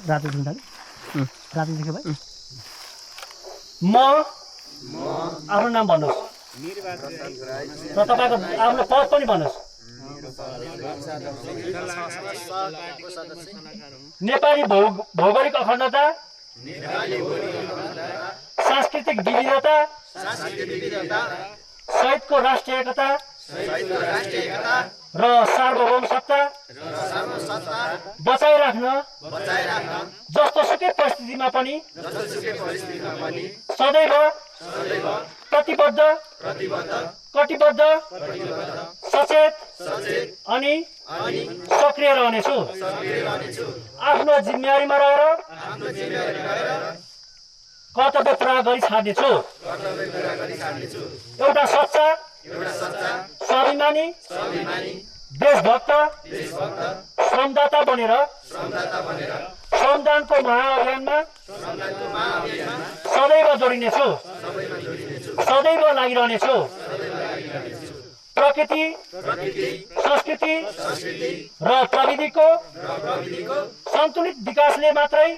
रातो दिन रातो देख्यो भाइ म आफ्नो नाम भन्नुहोस् र तपाईँको आफ्नो पद पनि भन्नुहोस् नेपाली भौगोलिक अखण्डता सांस्कृतिक विविधता सहितको राष्ट्रिय एकता र सार्वभौम सत्ता बचाइराख्न जस्तोसुकै परिस्थितिमा पनि सदैव प्रतिबद्ध कटिबद्ध सचेत अनि सक्रिय रहनेछु आफ्नो जिम्मेवारीमा रहेर कर्तव्य पुरा गरी छाड्नेछु एउटा सच्चा स्वाभिमानी देशभक्त श्रमदाता बनेर श्रमदानको महाअभियानमा सदैव जोडिनेछु सदैव लागिरहनेछु प्रकृति संस्कृति र प्रविधिको सन्तुलित विकासले मात्रै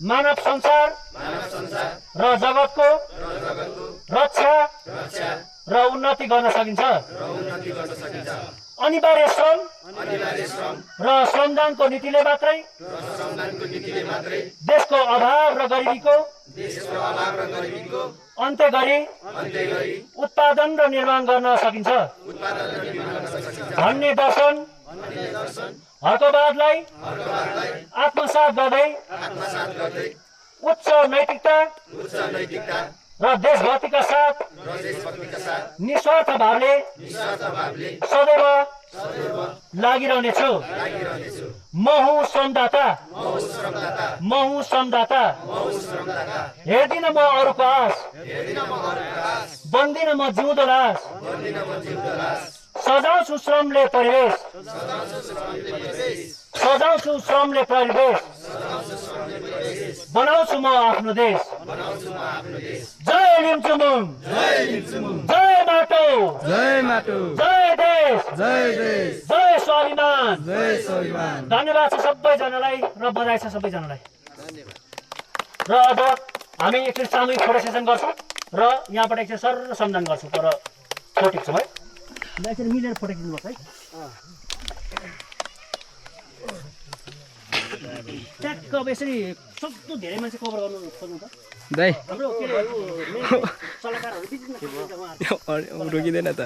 मानव संसार र जगतको रक्षा र उन्नति गर्न सकिन्छ अनिवार्य श्रम र श्रमदानको नीतिले मात्रै देशको अभाव र गरिबीको अन्त्य गरी उत्पादन र निर्माण गर्न सकिन्छ भन्ने दर्शन हर्कवादलाई आत्मसात गर्दै उच्च नैतिकता र देशभक्तिका साथ निस्वार्थ भावले सदैव लागिरहनेछु म हुँ श्रमदाता हेर्दिन म अरूको आश बन्दिन म जिउँदो लास सजाउँछु श्रमले परिवेश बनाउँछु म आफ्नो देश जय लिम्चुमुङ जय माटो जय देश जय स्वाभिमान धन्यवाद छ सबैजनालाई र बधाई छ सबैजनालाई र अब हामी एकछिन सामूहिक फोटो सेसन गर्छौँ र यहाँबाट एकछिन सर सम्झान गर्छौँ तर फोटो टिप्छौँ है एकछिन मिलेर फोटो खिच्नुपर्छ है ट्याक्क अब यसरी सक्दो धेरै मान्छे कभर गर्नु खोज्नु त दाइ हाम्रो के अरे सल्लाहकारहरू बिचमा रोकिँदैन त